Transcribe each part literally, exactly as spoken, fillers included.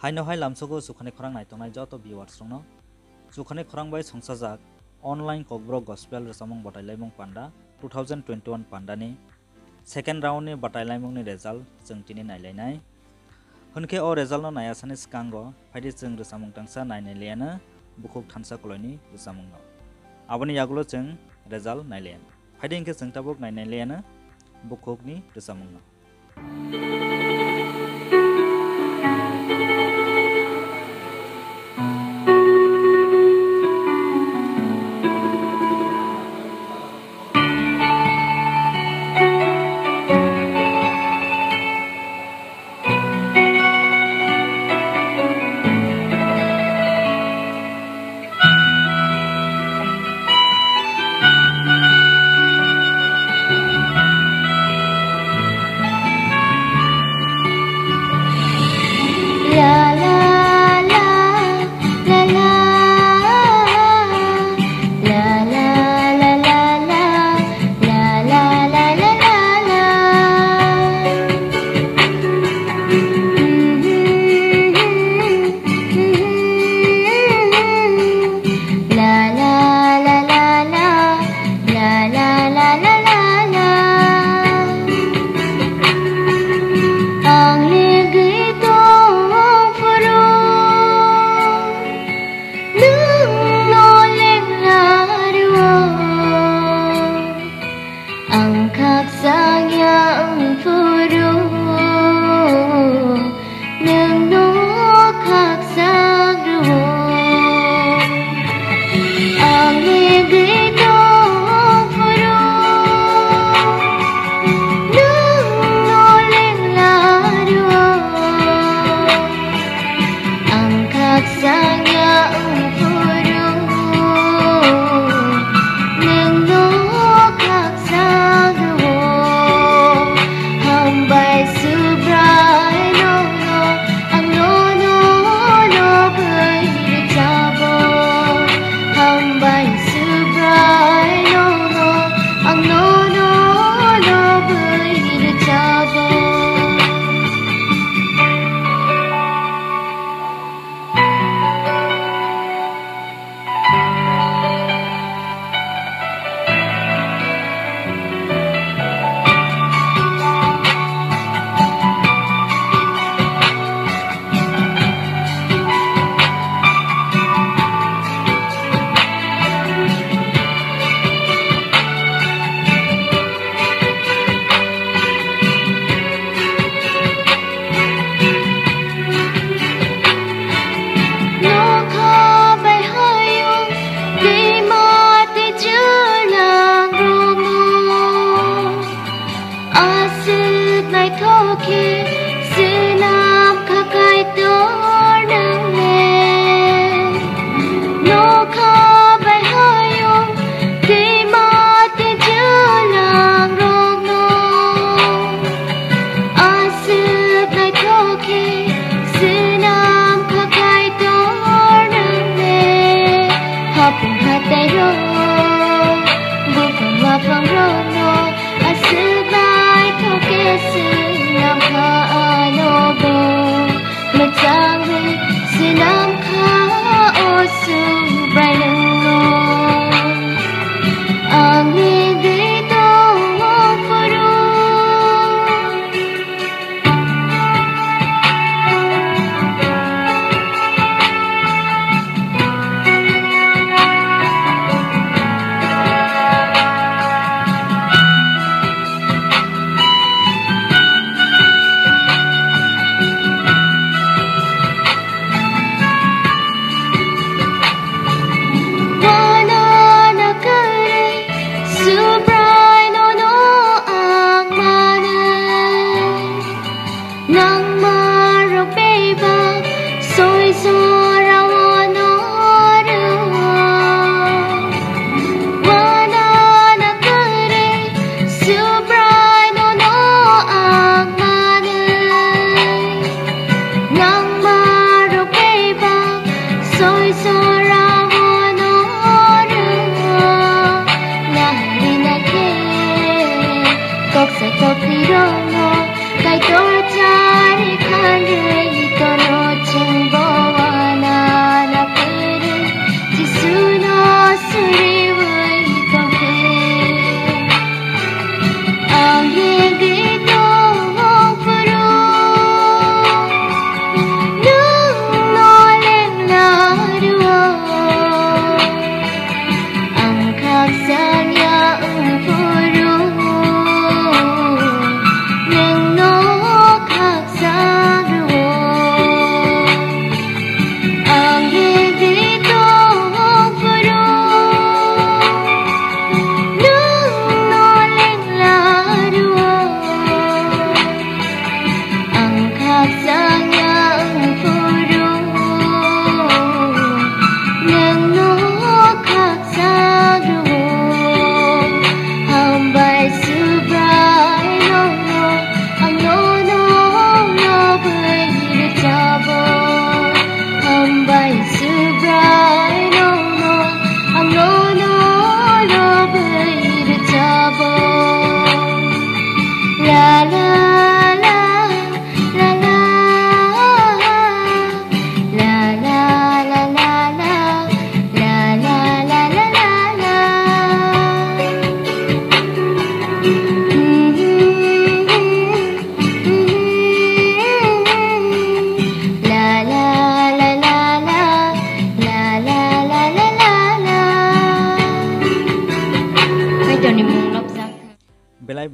Haino hai lamsogo Chukhani khorang naitongnai joto viewers rokno Chukhani khorang bai songsajak online Kokborok Gospel rwchapmung batai laimung panda two thousand twenty-one pandani second round ni batai laimung ni result chwng tini nailainai. Hwnkhe o result no naiya sani swkango phaidi chwng rwchapmung tangsa nainai liana bukhuk thansa koloini rwchapmungno. Aboni yagulo chwng result nailayan. Phaidi hwnkhe chwng tabuk nainai liana bukhukni rwchapmungno.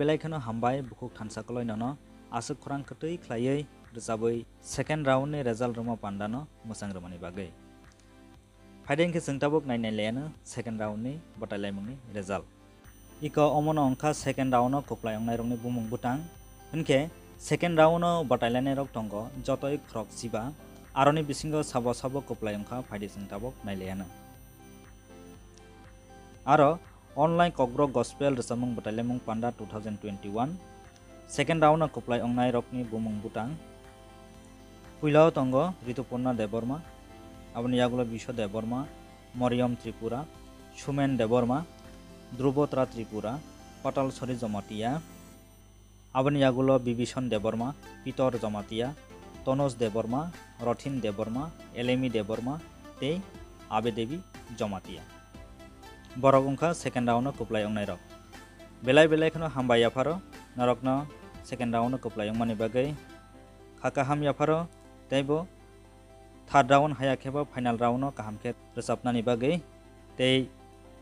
Belai kheno hambai bukhuk thansa kwlai nono aswk khorang kwtwi khlaiwi rwchabwi second round ni result rwma panda no mwchang rwmani bagwi. Phaidi hwnkhe chwng tabuk nai nai laiano second round ni bwtailaimung ni result. Iko omono wngkha second round o kwplai wngnai rokni bumung bwtang. Hwnkhe second round o bwtailainai rok tongo jotoi khorok chiba. Aroni bisingo sabo sabo kwplai wngkha phaidi chwng tabuk nai laiano. Aro online Kokborok Gospel rwchapmung bwtailaimung panda two thousand twenty-one. Second round o kwplai wngnai rokni bumung bwtang. Puilao tongo Rituparna Debbarma, aboni yagulo Biswa Debbarma, Moriyom Tripura, Sumen Debbarma, Dhrubatra Tripura, Patalsori Jamatia, aboni yagulo Bibison Debbarma, Pitor Jamatia, Tonos Debbarma, Rothin Debbarma, Elemi Debbarma tei Abe Devi Jamatia. Borok wngkha second round o kwplai wngnai rok. Belai belai kheno hambai yapharo norokno second round o kwplai wngmani bagwi. Kha kaham yapharo teibo third round haya khe bo final round o kaham khe rwchapnani bagwi tei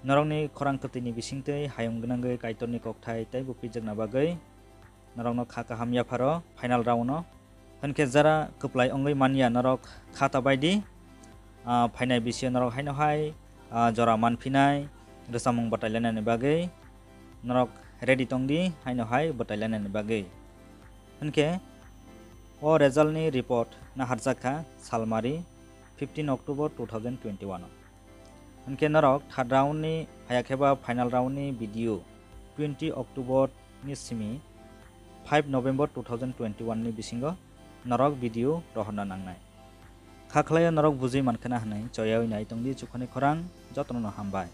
norokni khorang kwtwini bisingtwi hayung gwnangwi Kaitorni kokthai teibo pijakna bagwi norokno kha kaham yapharo final round o. Hwnkhe jara kwplai wngwi manya norok kha ta bai di, ah, phainai bisio norok haino hai, ah, jora manphinai rwchapmung bwtailainani bagwi norok ready tong di haino hai bwtailainani bagwi. Hwnkhe o result ni report naharjak kha salmari fifteen October two thousand twenty-one o. Hwnkhe norok third round ni haya khe ba final round ni video twenty October ni simi five November two thousand twenty-one ni bisingo norok video rohorna nangnai. Kha khlaio norok bujui mankhana hwnwi choyawi nai tongdi chukhani khorang jotono no hambai.